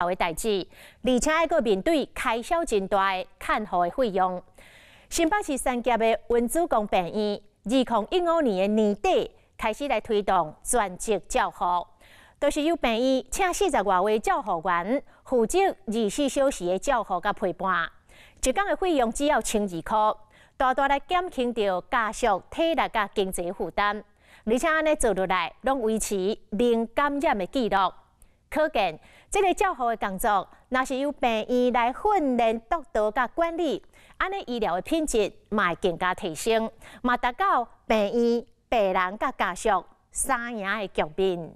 的代誌，而且愛閣面對開銷真大的看護的費用。新北市三峽的溫子公病院，2015年的年底開始來推動全職照護，就是由病院請40外位照護員負責24小時的照護佮陪伴，一工的費用只要1200箍，大大來減輕著家屬體力佮經濟負擔，而且按呢做落來，攏維持零感染的記錄。可見，這个照護的工作，若是由病院來訓練、督導佮管理，按呢醫療的品質嘛會更加提升，嘛達到病院、病人佮家屬三贏的局面。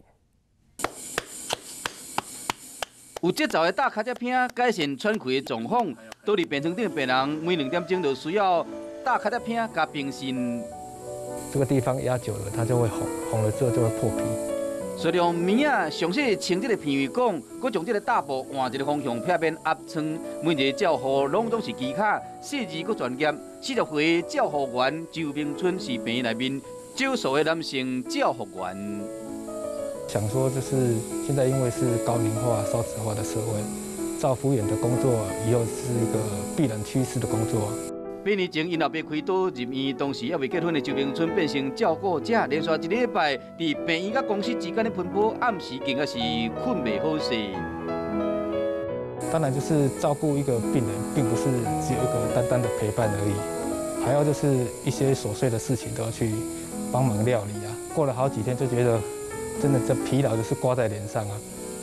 有節奏的打跤仔片，改善喘氣的狀況。倒佇病床頂的病人，每2點鐘就需要打跤仔片共平身。這個地方壓久了，它就會紅，紅了之後就會破皮。隨著物仔詳細穿這个片位講，閣將這个踏步換一个方向，避免壓瘡。每一个照護攏總是技巧細緻閣專業。40歲照護員周明春是病院內面少數的男性照護員。想說就是現在因為是高齡化、少子化的社會，照服員的工作以後是一個必然趨勢的工作。8年前，𪜶老爸開刀入院，當時猶未結婚的周明春變成照顧者，連續一禮拜佇病院佮公司之間的奔波，暗時更加是睏袂好勢。當然，就是照顧一個病人，並不是只有一個單單的陪伴而已，還要就是一些瑣碎的事情都要去幫忙料理啊。過了好幾天就覺得，真的這疲勞就是掛在臉上啊，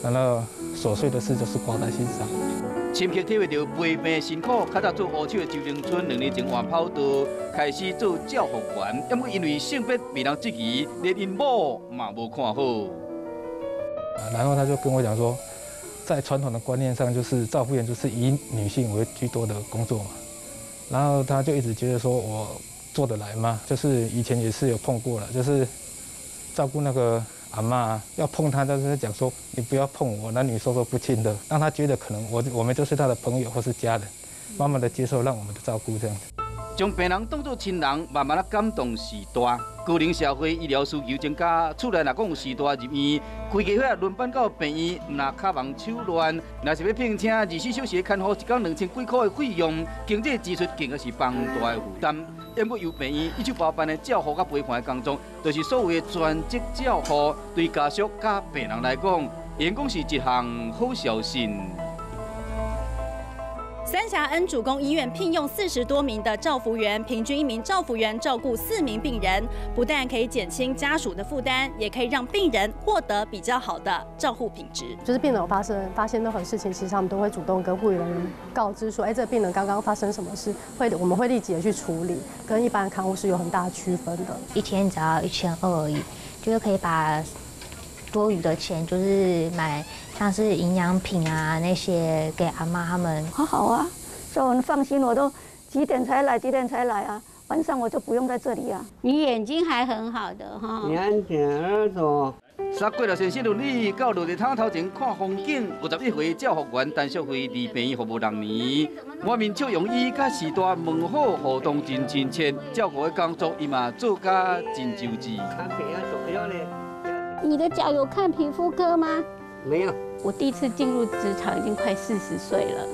然後瑣碎的事就是掛在心上。深刻體會著陪病辛苦，較早做烏手的周明春，2年前換跑道，開始做照護員。毋過因為性別被人質疑，連𪜶某嘛無看好。然後他就跟我講說，在傳統的觀念上，就是照護員就是以女性為居多的工作嘛。然後他就一直覺得說我做得來嗎？就是以前也是有碰過了，就是照顧那個阿嬤要碰他，但是講說你不要碰我，男女授受不親的，讓他覺得可能我們就是他的朋友或是家人，慢慢的接受，讓我們的照顧這樣子。將病人當作親人，慢慢仔感動時代。高齡社會醫療需求增加，厝內若講有序大入院，規家伙輪班到病院，毋但跤忙手亂，若是欲聘請24小時的看護，一工2000幾箍的費用，經濟支出更加是龐大的負擔。毋過由病院一手包辦的照護佮陪伴的工作，就是所謂的全職照護，對家屬佮病人來講，應講是一項好消息。三峽恩主公醫院聘用40多名的照服員，平均一名照服員照顧4名病人，不但可以減輕家屬的負擔，也可以讓病人獲得比較好的照護品質。就是病人有發現任何事情，其實他們都會主動跟護理人員告知說，哎，這個病人剛剛發生什麼事，我們會立即的去處理，跟一般的看護是有很大的區分的。一天只要1200而已，就是可以把多餘的錢就是買像是營養品啊那些給阿嬤他們。好好啊，所以我們放心，我都幾點才來，幾點才來啊？晚上我就不用在這裡啊。你眼睛還很好的哈。眼睛耳朵。煞過了先生倫理，到落地窗頭前看風景。51歲照護員陳淑慧佇病院服務6年，滿面笑容，伊佮序大問好，互動真親切。照顧的工作，伊嘛做甲真周至。你的腳有看皮膚科嗎？沒有。我第一次進入職場已經快40歲了，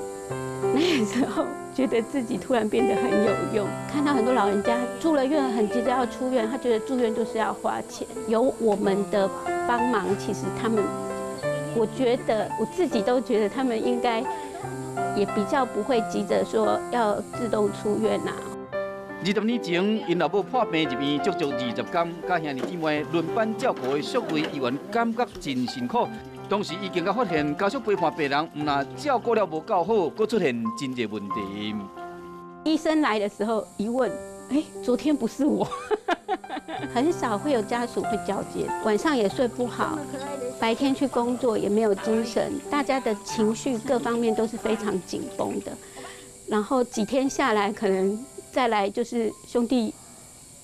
那個時候覺得自己突然變得很有用。看到很多老人家住了院，很急着要出院，他覺得住院就是要花錢。有我們的幫忙，其實他們，我覺得我自己都覺得他們應該也比較不會急着說要自動出院啦。20年前，𪜶老母破病入院，足足20工，佮兄弟姊妹輪班照顧的淑慧議員感覺真辛苦。當時伊更加發現家屬陪伴病人，毋但照顧了無夠好，閣出現真濟問題。醫生來的時候一問，哎，昨天不是我。很少會有家屬會交接，晚上也睡不好，白天去工作也沒有精神，大家的情緒各方面都是非常緊繃的。然後幾天下來，可能再來就是兄弟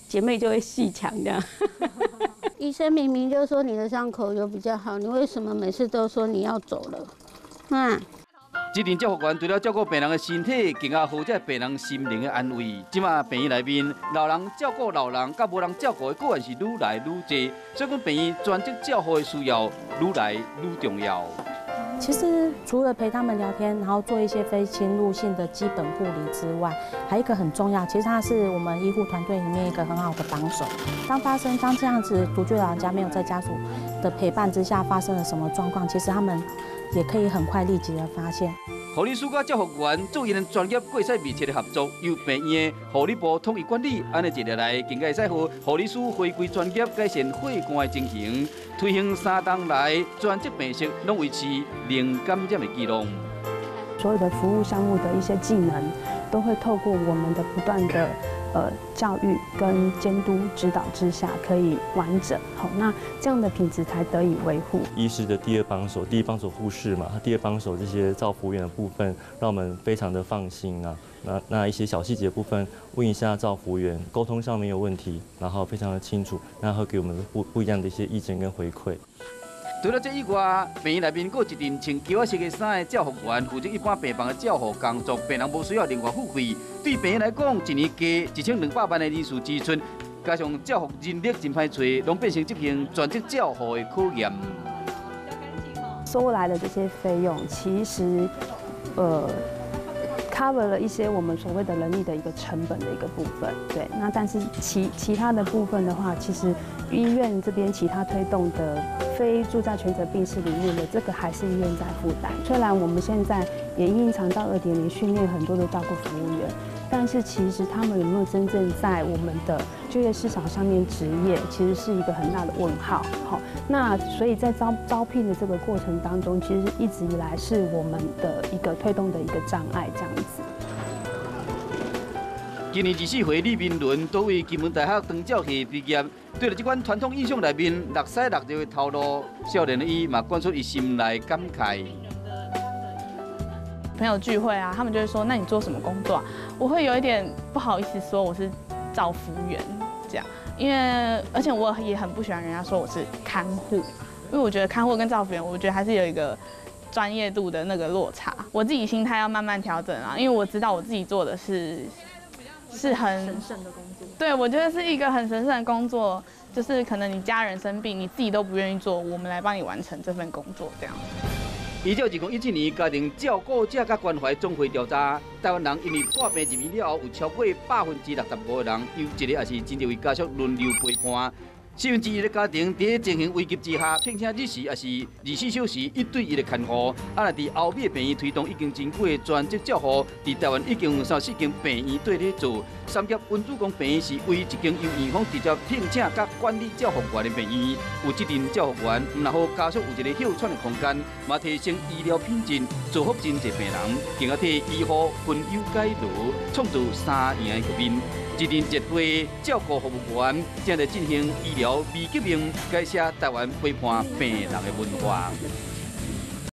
姐妹就會鬩牆這樣。醫生明明就說你的傷口有比較好，你為什麼每次都說你要走了？啊？這陣照護員除了照顧病人的身體，更加負責病人心靈的安慰。這馬病院內面，老人照顧老人，佮無人照顧的，閣還是愈來愈濟。所以講，病院全職照護的需要愈來愈重要。其實除了陪他們聊天，然後做一些非侵入性的基本護理之外，還有一個很重要，其實他是我們醫護團隊裡面一個很好的幫手。當發生當這樣子獨居老人家沒有在家屬的陪伴之下發生了什麼狀況，其實他們也可以很快立即的發現。護理師佮照護員做𪜶的專業會使密切的合作，由病院的護理部統一管理，按呢一日來，更加會使予護理師回歸專業，改善血汗的情形。推行3冬來全職病室，攏維持零感染的記錄。所有的服務項目的一些技能，都會透過我們的不斷的教育跟監督指導之下，可以完整。好，那這樣的品質才得以維護。醫師的第二幫手，第一幫手護士嘛，第二幫手這些照服員的部分，讓我們非常的放心啊。那一些小細節部分，問一下照服員，溝通上沒有問題，然後非常的清楚，那會給我們不一樣的一些意見跟回饋。除了這以外，病院內面閣有一陣穿膠仔色的衫的照護員，負責一般病房的照護工作，病人無需要另外付費。對病院來講，一年加1200萬的人事支出，加上照護人力真歹揣，攏變成執行全職照護的考驗。收來的這些費用，其實，cover 了一些我們所謂的人力的一個成本的一個部分，對。那但是其他的部分的話，其實醫院這邊其他推動的非住在全責病室裡面的這個還是醫院在負擔。雖然我們現在也因應長照2.0訓練很多的照顧服務員，但是其實他們有沒有真正在我們的就業市場上面執業，其實是一個很大的問號。好，那所以在招聘的這個過程當中，其實一直以來是我們的一個推動的一個障礙，這樣子。今年24歲李明倫都為金門大學長照系畢業，對著這款傳統印象內面搦屎搦尿的頭路，少年的伊嘛講出伊心內感慨。朋友聚會啊，他們就會說：“那你做什麼工作啊？”我會有一點不好意思說我是照服員這樣，因為而且我也很不喜歡人家說我是看護，因為我覺得看護跟照服員，我覺得還是有一個專業度的那個落差。我自己心態要慢慢調整啊，因為我知道我自己做的是很神聖的工作。對，我覺得是一個很神聖的工作，就是可能你家人生病，你自己都不願意做，我們來幫你完成這份工作，這樣。依照2017年家庭照顧者佮關懷總會調查，台灣人因為破病入院了後，有超過65%的人有一个抑是真濟位家屬輪流陪伴。1/4的家庭佇情形危急之下，聘請日時抑是24小時一對一的看護。啊，若佇歐美的病院推動已經真久的全職照護，佇台灣已經有三四間病院綴咧做。三峽溫主公病院是唯一一間由院方直接聘請佮管理照護員的病院。有這陣照護員，毋但予家屬有一個歇喘的空間，嘛提升醫療品質，造福真濟病人，更加替醫護分憂解勞，創造三贏的局面。這陣熱血照顧服務員正在進行醫療微革命，改寫台灣陪伴病人的文化。